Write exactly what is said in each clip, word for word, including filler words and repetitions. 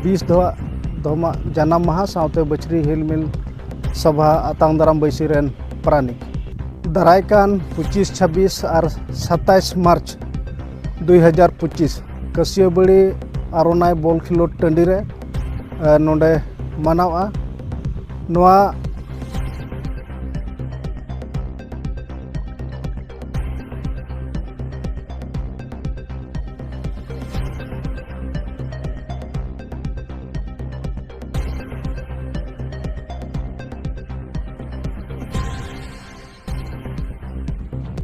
ᱵᱤᱥ ᱫᱚ ᱫᱚᱢᱟᱜ ᱡᱟᱱᱟᱢ ᱢᱟᱦᱟ ᱥᱟᱶᱛᱮ ᱵᱟᱹᱪᱷᱨᱤ ᱦᱤᱞᱢᱤᱞ ᱥᱚᱵᱷᱟ ᱟᱛᱟᱝ ᱫᱟᱨᱟᱢ ᱵᱟᱹᱭᱥᱤ ᱨᱮᱱ ᱯᱟᱨᱟᱱᱤᱠ᱾ ᱫᱟᱨᱟᱭ ᱠᱟᱱ ᱯᱚᱸᱪᱤᱥ, ᱪᱷᱟᱵᱵᱤᱥ ᱟᱨ ᱥᱟᱛᱟᱭᱤᱥ ᱢᱟᱨᱪ ᱫᱩᱭ ᱦᱟᱡᱟᱨ ᱯᱚᱸᱪᱤᱥ ᱠᱟᱹᱥᱤᱭᱟᱹᱵᱟᱹᱲᱤ ᱟᱨᱚᱱᱟᱭ ᱵᱚᱞ ᱠᱷᱮᱞᱳᱰ ᱴᱟᱺᱰᱤ ᱨᱮ, ᱮ, ᱱᱚᱰᱮ ᱢᱟᱱᱟᱣᱼᱟ᱾ ᱱᱚᱣᱟ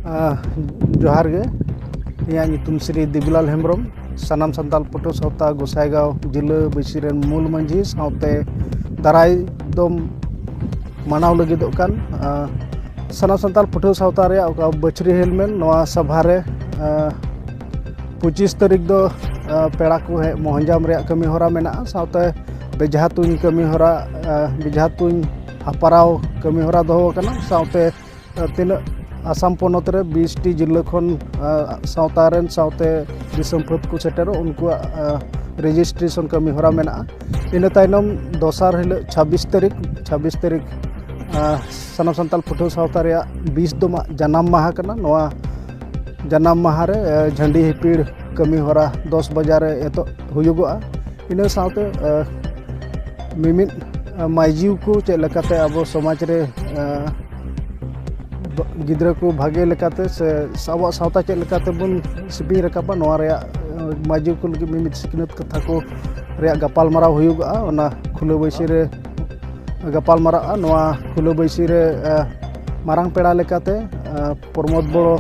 ᱟᱦ, ᱡᱚᱦᱟᱨ ᱜᱮ᱾ ᱤᱧᱟᱹᱜ ᱧᱩᱛᱩᱢ ᱥᱨᱤ ᱫᱮᱵᱤᱞᱟᱞ ᱦᱮᱢᱵᱨᱚᱢ᱾ ᱥᱟᱱᱟᱢ ᱥᱟᱱᱛᱟᱲ ᱯᱟᱹᱴᱷᱩᱣᱟᱹ ᱥᱟᱶᱛᱟ ᱜᱚᱸᱥᱟᱭᱜᱟᱸᱣ ᱡᱤᱞᱟᱹ ᱵᱟᱹᱭᱥᱤ ᱨᱮᱱ ᱢᱩᱞ ᱢᱟᱹᱡᱷᱤ ᱥᱟᱶᱛᱮ ᱫᱟᱨᱟᱭ ᱫᱚᱢ ᱢᱟᱱᱟᱣ ᱞᱟᱹᱜᱤᱫᱚᱜ ᱠᱟᱱ, ᱟᱦ, ᱥᱟᱱᱟᱢ ᱥᱟᱱᱛᱟᱲ ᱯᱟᱹᱴᱷᱩᱣᱟᱹ ᱥᱟᱶᱛᱟ ᱨᱮᱭᱟᱜ ᱚᱠᱟ ᱵᱟᱹᱪᱷᱨᱤ ᱦᱮᱞᱢᱮᱞ ᱱᱚᱣᱟ ᱥᱚᱵᱷᱟ ᱨᱮ, ᱟᱦ, ᱯᱚᱸᱪᱤᱥ ᱛᱟᱹᱨᱤᱠᱷ ᱫᱚ, ᱟᱦ, ᱯᱮᱲᱟ ᱠᱚ ᱦᱮᱡ ᱢᱚᱦᱚᱧᱡᱟᱢ ᱨᱮᱭᱟᱜ ᱠᱟᱹᱢᱤ ᱦᱚᱨᱟ ᱢᱮᱱᱟᱜᱼᱟ, ᱥᱟᱶᱛᱮ ᱵᱮᱡᱷᱟ ᱛᱩᱧ ᱠᱟᱹᱢᱤ ᱦᱚᱨᱟ, ᱟᱦ, ᱵᱮᱡᱷᱟ ᱛᱩᱧ ᱦᱟᱯᱟᱨᱟᱣ ᱠᱟᱹᱢᱤ ᱦᱚᱨᱟ ᱫᱚᱦᱚ ᱟᱠᱟᱱᱟ᱾ ᱥᱟᱶᱛᱮ ᱛᱤᱱᱟᱹᱜ ᱟᱥᱟᱢ ᱯᱚᱱᱚᱛ ᱨᱮ ᱵᱤᱥ ᱴᱤ ᱡᱤᱞᱟᱹ ᱠᱷᱚᱱ, ᱟᱸ, ᱥᱟᱶᱛᱟ ᱨᱮᱱ ᱥᱟᱶᱛᱮ ᱫᱤᱥᱚᱢ ᱯᱷᱟᱹᱫ ᱠᱚ ᱥᱮᱴᱮᱨᱚᱜ, ᱩᱱᱠᱩᱣᱟᱜ, ᱟᱸ, registration ᱠᱟᱹᱢᱤ ᱦᱚᱨᱟ ᱢᱮᱱᱟᱜᱼᱟ᱾ ᱤᱱᱟᱹ ᱛᱟᱭᱱᱚᱢ ᱫᱚᱥᱟᱨ ᱦᱤᱞᱳᱜ ᱪᱷᱟᱵᱵᱤᱥ ᱛᱟᱹᱨᱤᱠᱷ, ᱪᱷᱟᱵᱵᱤᱥ ᱛᱟᱹᱨᱤᱠᱷ, ᱟᱸ, ᱥᱟᱱᱟᱢ ᱥᱟᱱᱛᱟᱲ ᱯᱟᱹᱴᱷᱩᱣᱟᱹ ᱥᱟᱶᱛᱟ ᱨᱮᱭᱟᱜ ᱵᱤᱥ ᱫᱚᱢᱟᱜ ᱡᱟᱱᱟᱢ ᱢᱟᱦᱟ ᱠᱟᱱᱟ᱾ ᱱᱚᱣᱟ ᱡᱟᱱᱟᱢ ᱢᱟᱦᱟ ᱨᱮ, ᱟᱸ, ᱡᱷᱟᱹᱱᱰᱤ ᱦᱤᱯᱤᱲ ᱠᱟᱹᱢᱤ ᱦᱚᱨᱟ ᱫᱚᱥ ᱵᱟᱡᱟ ᱨᱮ ᱮᱛᱚᱦᱚᱵ ᱦᱩᱭᱩᱜᱚᱜᱼᱟ᱾ ᱤᱱᱟᱹ ᱥᱟᱶᱛᱮ, ᱟᱸ, ᱢᱤᱢᱤᱫ, ᱟᱸ, ᱢᱟᱹᱭᱡᱩ ᱠᱚ ᱪᱮᱫ ᱞᱮᱠᱟᱛᱮ ᱟᱵᱚ ᱥᱚᱢᱟᱡᱽ ᱨᱮ, ᱟᱸ, ᱜᱤᱫᱽᱨᱟᱹ ᱠᱚ ᱵᱷᱟᱜᱮ ᱞᱮᱠᱟᱛᱮ ᱥᱮ ᱟᱵᱚᱣᱟᱜ ᱥᱟᱶᱛᱟ ᱪᱮᱫ ᱞᱮᱠᱟᱛᱮ ᱵᱚᱱ ᱥᱮᱯᱮᱧ ᱨᱟᱠᱟᱵᱟ, ᱱᱚᱣᱟ ᱨᱮᱭᱟᱜ, ᱟᱸ, ᱢᱟᱹᱭᱡᱩ ᱠᱚ ᱞᱟᱹᱜᱤᱫ ᱢᱤᱢᱤᱫ ᱥᱤᱠᱷᱱᱟᱹᱛ ᱠᱟᱛᱷᱟ ᱠᱚ ᱨᱮᱭᱟᱜ ᱜᱟᱯᱟᱞ ᱢᱟᱨᱟᱣ ᱦᱩᱭᱩᱜᱚᱜᱼᱟ᱾ ᱚᱱᱟ ᱠᱷᱩᱞᱟᱹ ᱵᱟᱹᱭᱥᱤ ᱨᱮ ᱜᱟᱯᱟᱞ ᱢᱟᱨᱟᱜᱼᱟ᱾ ᱱᱚᱣᱟ ᱠᱷᱩᱞᱟᱹ ᱵᱟᱹᱭᱥᱤ ᱨᱮ, ᱟᱸ, ᱢᱟᱨᱟᱝ ᱯᱮᱲᱟ ᱞᱮᱠᱟᱛᱮ, ᱟᱸ, ᱯᱨᱚᱢᱳᱫ ᱵᱚᱲᱚ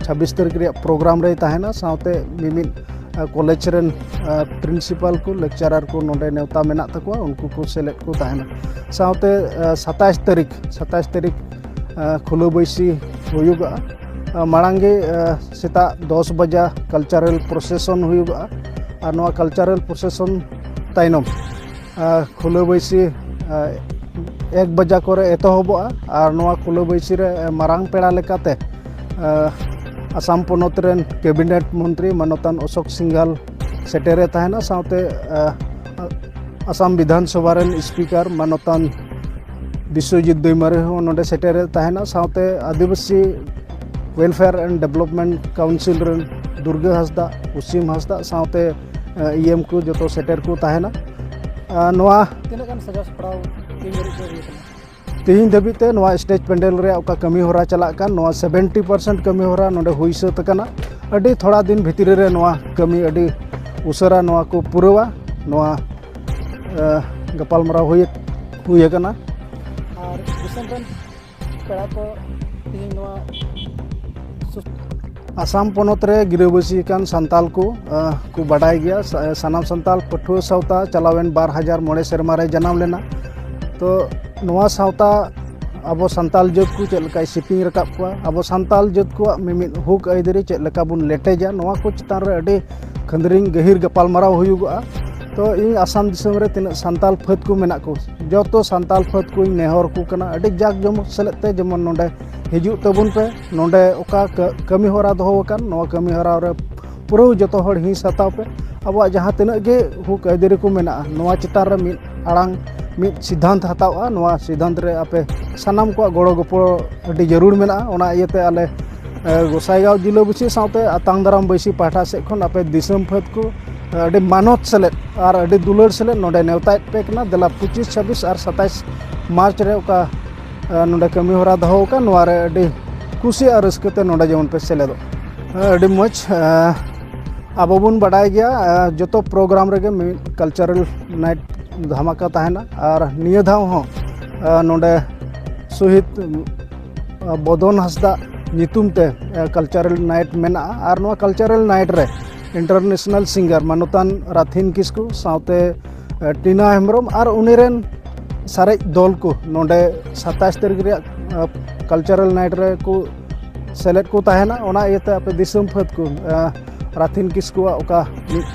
ᱪᱷᱟᱵᱵᱤᱥ ᱛᱟᱹᱨᱤᱠᱷ ᱨᱮᱭᱟᱜ program ᱨᱮᱭ ᱛᱟᱦᱮᱱᱟ, ᱥᱟᱶᱛᱮ ᱢᱤᱢᱤᱫ, ᱟᱸ, ᱠᱚᱞᱮᱡᱽ ᱨᱮᱱ, ᱟᱸ, principal ᱠᱚ, lecturer ᱠᱚ ᱱᱚᱰᱮ ᱱᱮᱣᱛᱟ ᱢᱮᱱᱟᱜ ᱛᱟᱠᱚᱣᱟ, ᱩᱱᱠᱩ ᱠᱚ ᱥᱮᱞᱮᱫ ᱠᱚ ᱛᱟᱦᱮᱱᱟ᱾ ᱥᱟᱶᱛᱮ, ᱟᱸ, ᱥᱟᱛᱟᱭᱤᱥ ᱛᱟᱹᱨᱤᱠᱷ, ᱥᱟᱛᱟᱭᱤᱥ ᱛᱟᱹᱨᱤᱠᱷ, ᱟᱸ, ᱠᱷᱩᱞᱟᱹ ᱵᱟᱹᱭᱥᱤ ᱦᱩᱭᱩᱜᱚᱜᱼᱟ᱾ ᱟᱸ, ᱢᱟᱲᱟᱝ ᱜᱮ, ᱟᱸ, ᱥᱮᱛᱟᱜ ᱫᱚᱥ ᱵᱟᱡᱟ cultural procession ᱦᱩᱭᱩᱜᱚᱜᱼᱟ᱾ ᱟᱨ ᱱᱚᱣᱟ cultural procession ᱛᱟᱭᱱᱚᱢ, ᱟᱸ, ᱠᱷᱩᱞᱟᱹ ᱵᱟᱹᱭᱥᱤ, ᱟᱸ, ᱮᱠ ᱵᱟᱡᱟ ᱠᱚᱨᱮ ᱮᱛᱚᱦᱚᱵᱚᱜᱼᱟ᱾ ᱟᱨ ᱱᱚᱣᱟ ᱠᱷᱩᱞᱟᱹ ᱵᱟᱹᱭᱥᱤ ᱨᱮ, ᱟᱸ, ᱢᱟᱨᱟᱝ ᱯᱮᱲᱟ ᱞᱮᱠᱟᱛᱮ, ᱟᱸ, ᱟᱥᱟᱢ ᱯᱚᱱᱚᱛ ᱨᱮᱱ cabinet ᱢᱚᱱᱛᱨᱤ ᱢᱟᱱᱚᱛᱟᱱ ᱚᱥᱳᱠ ᱥᱤᱝᱜᱷᱟᱞ ᱥᱮᱴᱮᱨᱮ ᱛᱟᱦᱮᱱᱟ᱾ ᱥᱟᱶᱛᱮ, ᱟᱸ, ᱟᱥᱟᱢ ᱵᱤᱫᱷᱟᱱ ᱥᱚᱵᱷᱟ ᱨᱮᱱ ᱥᱯᱤᱠᱟᱨ ᱢᱟᱱᱚᱛᱟᱱ ᱵᱤᱥᱣᱚᱡᱤᱛ ᱫᱟᱹᱭᱢᱟᱹᱨᱤ ᱦᱚᱸ ᱱᱚᱰᱮ ᱥᱮᱴᱮᱨᱮ ᱛᱟᱦᱮᱱᱟ᱾ ᱥᱟᱶᱛᱮ ᱟᱹᱫᱤᱵᱟᱹᱥᱤ Welfare and Development Council ᱨᱮᱱ ᱫᱩᱨᱜᱟᱹ ᱦᱟᱸᱥᱫᱟ, ᱯᱩᱥᱤᱢ ᱦᱟᱸᱥᱫᱟ, ᱥᱟᱶᱛᱮ ᱤ ᱮᱢ ᱠᱚ ᱡᱚᱛᱚ ᱥᱮᱴᱮᱨ ᱠᱚ ᱛᱟᱦᱮᱱᱟ᱾ ᱟᱨ ᱱᱚᱣᱟ ᱛᱤᱱᱟᱹᱜ ᱜᱟᱱ ᱥᱟᱡᱟᱣ ᱥᱟᱯᱲᱟᱣ ᱛᱤᱱ ᱫᱷᱟᱹᱵᱤᱡ ᱛᱮ ᱦᱩᱭ ᱟᱠᱟᱱᱟ? ᱛᱮᱦᱮᱧ ᱫᱷᱟᱹᱵᱤᱡ ᱛᱮ ᱱᱚᱣᱟ ᱥᱴᱮᱡᱽ ᱯᱮᱱᱰᱮᱞ ᱨᱮᱭᱟᱜ ᱚᱠᱟ ᱠᱟᱹᱢᱤ ᱦᱚᱨᱟ ᱪᱟᱞᱟᱜ ᱠᱟᱱ, ᱱᱚᱣᱟ ᱥᱮᱵᱷᱮᱱᱴᱤ ᱯᱟᱨᱥᱮᱱᱴ ᱠᱟᱹᱢᱤ ᱦᱚᱨᱟ ᱱᱚᱰᱮ ᱦᱩᱭ ᱥᱟᱹᱛ ᱟᱠᱟᱱᱟ᱾ ᱟᱹᱰᱤ ᱛᱷᱚᱲᱟ ᱫᱤᱱ ᱵᱷᱤᱛᱨᱤ ᱨᱮ ᱱᱚᱣᱟ ᱠᱟᱹᱢᱤ ᱟᱹᱰᱤ ᱩᱥᱟᱹᱨᱟ ᱱᱚᱣᱟ ᱠᱚ ᱯᱩᱨᱟᱹᱣᱟ᱾ ᱱᱚᱣᱟ, ᱮ, ᱜᱟᱯᱟᱞᱢᱟᱨᱟᱣ ᱦᱩᱭ, ᱦᱩᱭ ᱟᱠᱟᱱᱟ᱾ ᱟᱨ ᱫᱤᱥᱚᱢ ᱨᱮᱱ ᱯᱮᱲᱟ ᱠᱚ ᱛᱮᱦᱮᱧ ᱱᱚᱣᱟ ᱥᱩᱥ- ᱟᱥᱟᱢ ᱯᱚᱱᱚᱛ ᱨᱮ ᱜᱤᱨᱟᱹᱵᱟᱹᱥᱤ ᱟᱠᱟᱱ ᱥᱟᱱᱛᱟᱞ ᱠᱚ, ᱟ, ᱠᱚ ᱵᱟᱰᱟᱭ ᱜᱮᱭᱟ᱾ ᱥᱟ-, ᱥᱟᱱᱟᱢ ᱥᱟᱱᱛᱟᱞ ᱯᱟᱹᱴᱷᱩᱣᱟᱹ ᱥᱟᱶᱛᱟ ᱪᱟᱞᱟᱣᱮᱱ ᱵᱟᱨ ᱦᱟᱡᱟᱨ ᱢᱚᱬᱮ ᱥᱮᱨᱢᱟ ᱨᱮ ᱡᱟᱱᱟᱢ ᱞᱮᱱᱟ᱾ ᱛᱚ ᱱᱚᱣᱟ ᱥᱟᱶᱛᱟ ᱟᱵᱚ ᱥᱟᱱᱛᱟᱞ ᱡᱟᱹᱛ ᱠᱚ ᱪᱮᱫ ᱞᱮᱠᱟᱭ ᱥᱤᱯᱤᱧ ᱨᱟᱠᱟᱵ ᱠᱚᱣᱟ, ᱟᱵᱚ ᱥᱟᱱᱛᱟᱞ ᱡᱟᱹᱛ ᱠᱚᱣᱟᱜ ᱢᱤᱢᱤᱫ ᱦᱚᱠ ᱟᱹᱭᱫᱟᱹᱨᱤ ᱪᱮᱫ ᱞᱮᱠᱟ ᱵᱚᱱ ᱞᱮᱴᱮᱡᱟ, ᱱᱚᱣᱟ ᱠᱚ ᱪᱮᱛᱟᱱ ᱨᱮ ᱟᱹᱰᱤ ᱠᱷᱟᱹᱱᱫᱽᱨᱤᱝ ᱜᱟᱹᱦᱤᱨ ᱜᱟᱯᱟᱞᱢᱟᱨᱟᱣ ᱦᱩᱭᱩᱜᱚᱜᱼᱟ᱾ ᱛᱚ ᱤᱧ ᱟᱥᱟᱢ ᱫᱤᱥᱚᱢ ᱨᱮ ᱛᱤᱱᱟᱹᱜ ᱥᱟᱱᱛᱟᱞ ᱯᱷᱟᱹᱫ ᱠᱚ ᱢᱮᱱᱟᱜ ᱠᱚ, ᱡᱚᱛᱚ ᱥᱟᱱᱛᱟᱞ ᱯᱷᱟᱹᱫ ᱠᱚᱧ ᱱᱮᱦᱚᱨ ᱠᱚ ᱠᱟᱱᱟ, ᱟᱹᱰᱤ ᱡᱟᱠ ᱡᱚᱢᱚᱠ ᱥᱮᱞᱮᱫ ᱛᱮ ᱡᱮᱢᱚᱱ ᱱᱚᱰᱮ ᱦᱤᱡᱩᱜ ᱛᱟᱵᱚᱱ ᱯᱮ᱾ ᱱᱚᱰᱮ ᱚᱠᱟ ᱠᱟᱹ-, ᱠᱟᱹᱢᱤ ᱦᱚᱨᱟ ᱫᱚᱦᱚ ᱟᱠᱟᱱ, ᱱᱚᱣᱟ ᱠᱟᱹᱢᱤ ᱦᱚᱨᱟ ᱨᱮ ᱯᱩᱨᱟᱹ ᱡᱚᱛᱚ ᱦᱚᱲ ᱦᱤᱸᱥ ᱦᱟᱛᱟᱣ ᱯᱮ᱾ ᱟᱵᱚᱣᱟᱜ ᱡᱟᱦᱟᱸ ᱛᱤᱱᱟᱹᱜ ᱜᱮ ᱦᱚᱠ ᱟᱹᱭᱫᱟᱹᱨᱤ ᱠᱚ ᱢᱮᱱᱟᱜᱼᱟ, ᱱᱚᱣᱟ ᱪᱮᱛᱟᱱ ᱨᱮ ᱢᱤᱫ ᱟᱲᱟᱝ, ᱢᱤᱫ ᱥᱤᱫᱷᱟᱱᱛ ᱦᱟᱛᱟᱣᱼᱟ᱾ ᱱᱚᱣᱟ ᱥᱤᱫᱷᱟᱱᱛ ᱨᱮ ᱟᱯᱮ ᱥᱟᱱᱟᱢ ᱠᱚᱣᱟᱜ ᱜᱚᱲᱚ ᱜᱚᱯᱚᱲᱚ ᱟᱹᱰᱤ ᱡᱟᱹᱨᱩᱲ ᱢᱮᱱᱟᱜᱼᱟ᱾ ᱚᱱᱟ ᱤᱭᱟᱹᱛᱮ ᱟᱞᱮ, ᱮ, ᱜᱚᱸᱥᱟᱭᱜᱟᱶ ᱡᱤᱞᱟᱹᱵᱟᱹᱥᱤ ᱥᱟᱶᱛᱮ ᱟᱛᱟᱝ ᱫᱟᱨᱟᱢ ᱵᱟᱹᱭᱥᱤ ᱯᱟᱦᱴᱟ ᱥᱮᱫ ᱠᱷᱚᱱ ᱟᱯᱮ ᱫᱤᱥᱚᱢ ᱯᱷᱟᱹᱫ ᱠᱚ, ᱮ, ᱟᱹᱰᱤ ᱢᱟᱱᱚᱛ ᱥᱮᱞᱮᱫ ᱟᱨ ᱟᱹᱰᱤ ᱫᱩᱞᱟᱹᱲ ᱥᱮᱞᱮᱫ ᱱᱚᱰᱮ ᱱᱮᱣᱛᱟᱭᱮᱫ ᱯᱮ ᱠᱟᱱᱟ᱾ ᱫᱮᱞᱟ ᱯᱚᱸᱪᱤᱥ, ᱪᱷᱟᱵᱵᱤᱥ ᱟᱨ ᱥᱟᱛᱟᱭᱤᱥ ᱢᱟᱨᱪ ᱨᱮ ᱚᱠᱟ, ᱮ, ᱱᱚᱰᱮ ᱠᱟᱹᱢᱤ ᱦᱚᱨᱟ ᱫᱚᱦᱚ ᱟᱠᱟᱱ, ᱱᱚᱣᱟ ᱨᱮ ᱟᱹᱰᱤ ᱠᱩᱥᱤ ᱟᱨ ᱨᱟᱹᱥᱠᱟᱹ ᱛᱮ ᱱᱚᱰᱮ ᱡᱮᱢᱚᱱ ᱯᱮ ᱥᱮᱞᱮᱫᱚᱜ᱾ ᱮ, ᱟᱹᱰᱤ ᱢᱚᱡᱽ᱾ ᱮ, ᱟᱵᱚ ᱵᱚᱱ ᱵᱟᱰᱟᱭ ᱜᱮᱭᱟ, ᱮ, ᱡᱚᱛᱚ ᱯᱨᱳᱜᱨᱟᱢ ᱨᱮᱜᱮ ᱢᱤᱫ ᱠᱟᱞᱪᱟᱨᱟᱞ ᱱᱟᱭᱤᱴ ᱫᱷᱟᱢᱟᱠᱟ ᱛᱟᱦᱮᱱᱟ, ᱟᱨ ᱱᱤᱭᱟᱹ ᱫᱷᱟᱣ ᱦᱚᱸ, ᱮ, ᱱᱚᱰᱮ ᱥᱚᱦᱤᱫ, ᱮ, ᱵᱚᱫᱚᱱ ᱦᱟᱸᱥᱫᱟ ᱧᱩᱛᱩᱢ ᱛᱮ, ᱮ, ᱠᱟᱞᱪᱟᱨᱟᱞ ᱱᱟᱭᱤᱴ ᱢᱮᱱᱟᱜᱼᱟ᱾ ᱟᱨ ᱱᱚᱣᱟ ᱠᱟᱞᱪᱟᱨᱟᱞ ᱱᱟᱭᱤᱴ ᱨᱮ ᱤᱱᱴᱟᱨᱱᱮᱥᱱᱟᱞ ᱥᱤᱝᱜᱟᱨ ᱢᱟᱱᱚᱛᱟᱱ ᱨᱟᱛᱷᱤᱱ ᱠᱤᱥᱠᱩ ᱥᱟᱶᱛᱮ, ᱮ, ᱴᱤᱱᱟ ᱦᱮᱢᱵᱨᱚᱢ ᱟᱨ ᱩᱱᱤ ᱨᱮᱱ ᱥᱟᱨᱮᱡ ᱫᱚᱞ ᱠᱚ ᱱᱚᱰᱮ ᱥᱟᱛᱟᱭᱤᱥ ᱛᱟᱹᱨᱤᱠᱷ ᱨᱮᱭᱟᱜ, ᱮ, ᱠᱟᱞᱪᱟᱨᱟᱞ ᱱᱟᱭᱤᱴ ᱨᱮ ᱠᱚ ᱥᱮᱞᱮᱫ ᱠᱚ ᱛᱟᱦᱮᱱᱟ᱾ ᱚᱱᱟ ᱤᱭᱟᱹᱛᱮ ᱟᱯᱮ ᱫᱤᱥᱚᱢ ᱯᱷᱟᱹᱫ ᱠᱚ, ᱮ, ᱨᱟᱛᱷᱤᱱ ᱠᱤᱥᱠᱩᱣᱟᱜ ᱚᱠᱟ ᱢᱤᱫ,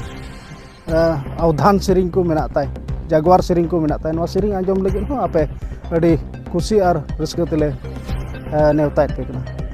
ᱮ, ᱟᱣᱫᱷᱟᱱ ᱥᱮᱨᱮᱧ ᱠᱚ ᱢᱮᱱᱟᱜ ᱛᱟᱭ, ᱡᱟᱜᱽᱣᱟᱨ ᱥᱮᱨᱮᱧ ᱠᱚ ᱢᱮᱱᱟᱜ ᱛᱟᱭ, ᱱᱚᱣᱟ ᱥᱮᱨᱮᱧ ᱟᱸᱡᱚᱢ ᱞᱟᱹᱜᱤᱫ ᱦᱚᱸ ᱟᱯᱮ ᱟᱹᱰᱤ ᱠᱩᱥᱤ ᱟᱨ ᱨᱟᱹᱥᱠᱟᱹ ᱛᱮᱞᱮ, ᱮ, ᱱᱮᱣᱛᱟᱭᱮᱫ ᱯᱮ ᱠᱟᱱᱟ᱾